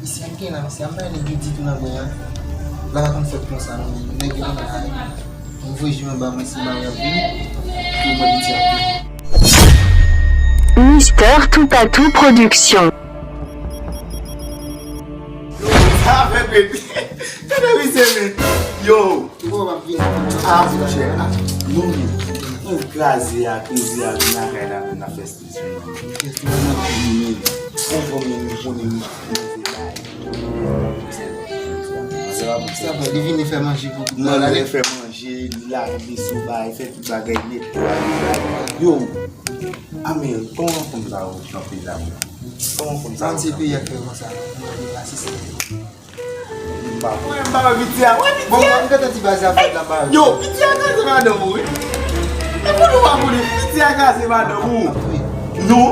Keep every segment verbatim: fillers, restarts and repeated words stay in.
Mesye, m gen la, mesye, m pa nèg yo ditou nan mwen an. La pa konn fèt konsa non, men nèg yo konn la. M voye jime ba mwen si ba wè vini. Pou mwen piti a. Mister Toupatou Production. Sa fè peti. Tande misye men. Yo. Ou pa ap vini. Ah, monchè. Ah, nou menm. Nou kraze a, krize a, vin lakay la, nou nan fè stil sou nou. Kèk nou nan vini. Konprann nou konnen nou se bay. Sa bon, li vini fè manje pou tout Nan bagay. Lè fè manje, li lave veso, bay, fè tout bagay, netwaye, bay. Yo, a men, kòman fanm sa yo kanpe la menm? Kòman fanm sa Sa yo se kanpe? Peyi a k fè konsa. Mwen vin asiste. M pa wè, m pa wè piti a. Wè piti Bon, a. mwen gentan di baz a fèt la ba. Yo, piti a kraze madanm ou wi. E pou nou pa konnen piti a kraze madanm ou. Ap touye. Non.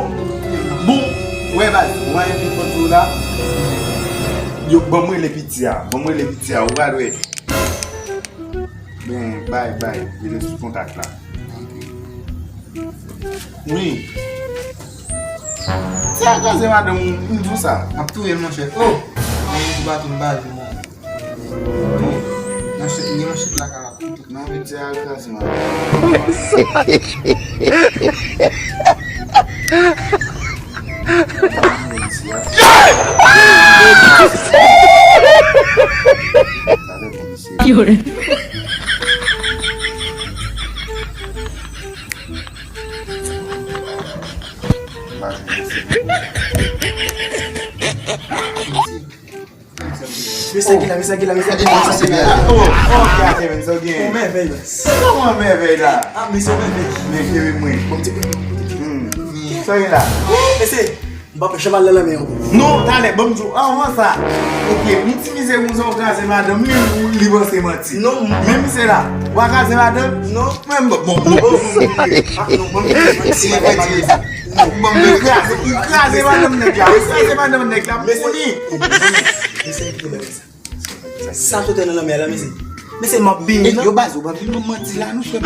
Bon, wè baz, mwen envite kont ou la. Yo, ban mwen rele piti a. Ban mwen rele piti a. Ou pral wè. Ben, bay, bay. Rele sou kontak la. Wi. Piti a kraze madanm ou, m di w sa. Ap touye l monchè. Oh! Mwen yon ti baton m ba li non. Manchèt, m gen manchèt lakay la. Non, piti a kraze madanm. Mesye ki la, mesye ki la, mesye ki la, mesye ki la. Oh, oh, gade men, sa w gen. Yon mèvèy baz. Kòman mèvèy la? Ah, mesye yon mèvèy. Men kere mwen. Bon, ti kou. Hmm. Sa w gen la? Mesye, m pa pè chanm al nan lanmè ankò. Non, talè, ban m di w, anvan sa. Ok, m itilize moun sa w kraze madanm li, li panse manti. Non, m- Men misye la, w a kraze madanm? Non. Men bon, bon, bon, bon, bon, bon. Ah, non, ban m di w, Si mwen di. Bon, m kraze, ou kraze madanm nèg la, ou kraze madanm nèg la, m konnen. Mesye ki te mèvèy sa. Sa sot nan lanmè a la, mesye. Mesye, m ap benyen, non? Yo baz, ou pa vin manti la, nou frè m.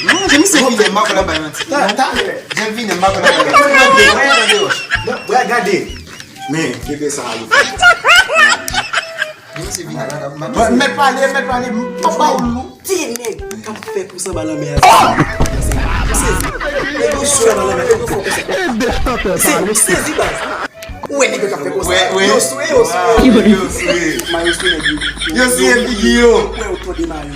Non, jan misye vini, m pa konn ap bay manti. Talè. Jan vini, m pa konn ap bay manti. Mwen, mwen, mwen, mwen. Non, bra gade. Men, kete sa a, Jan misye vini la, m pa Mwen, mèt pale, mèt pale, m pa ba ou non. Ti nèg k ap fè kous anba lanmè a. Mesye, nèg yo sou anba lanmè, nèg yo fè kous. Mesye, m sezi baz. Ou wè nèg yo k ap fè kous. Wè, wè. Yo sou, yo sou. Yo sou. Mayo sou nèg yo. Yo sou figi yo. Ou wè yo tande mayo.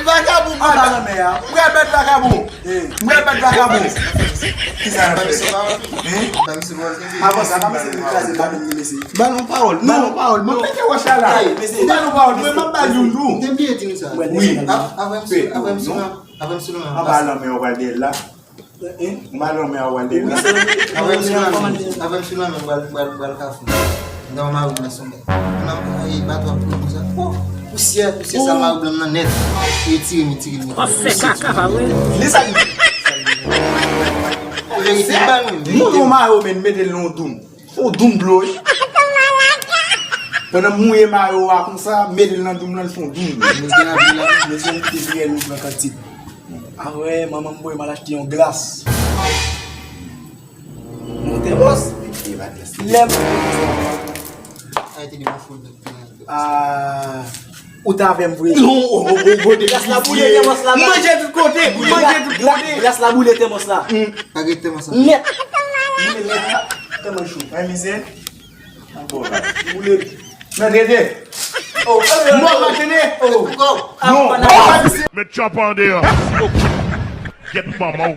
Vagabon, anba lanmè a. Ou pral bat vagabon. Ou pral bat vagabon. Kisa n ap fè? Ba misye pawòl. Ba misye pawòl. Avan sa, pa misye vin kraze madanm li, mesye. Ba nou pawòl, ba nou pawòl. Mwen pete wòch la la. Ay, mesye. Ba nou pawòl, mwen m ap ba nou. Te bliye di nou sa. Wi. Avè m sou, avè m sou, avè m sou. Anba lanmè ou pral dèyè l la. Anba lanmè ou pral dèyè l la. Avè m sou lanmè, avè m sou lanmè, m pral, m pral, m pral Kafou. Nan mari nan sonbè. Nan, e, bato ap kouri konsa. Oh, pousyè, pousyè sa mari blan nan nèt. E tire m, tire m. W ap fè kaka pa vre. Li sa li. Verite ba nou, Mouye yon mayo, men mete l nan yon doum. Yon doum dlo wi. Pandan m mouye mayo a konsa, mete l nan doum lan, l fè yon doum dlo. Mete la, mete la. Mesye, m kite fiyèl nou pran kantik. Apre, manman m voye m al achte yon glas. Yon tèmòs. Lè m Arete de mwen foul. Ah, ou t avè m vre. Non, o, o, o, o, de Glas la boule, tèmòs la. Manje tout kote, manje tout kote. Glas la boule, tèmòs la. Pa gen tèmòs la. Nèt. Boule nèt. Tèmòs cho. Mwen misye. Mwen bon la. Boule. Mwen trete. Mwen pa tene. Non. Met chòp an deyò. Gyèt manman w.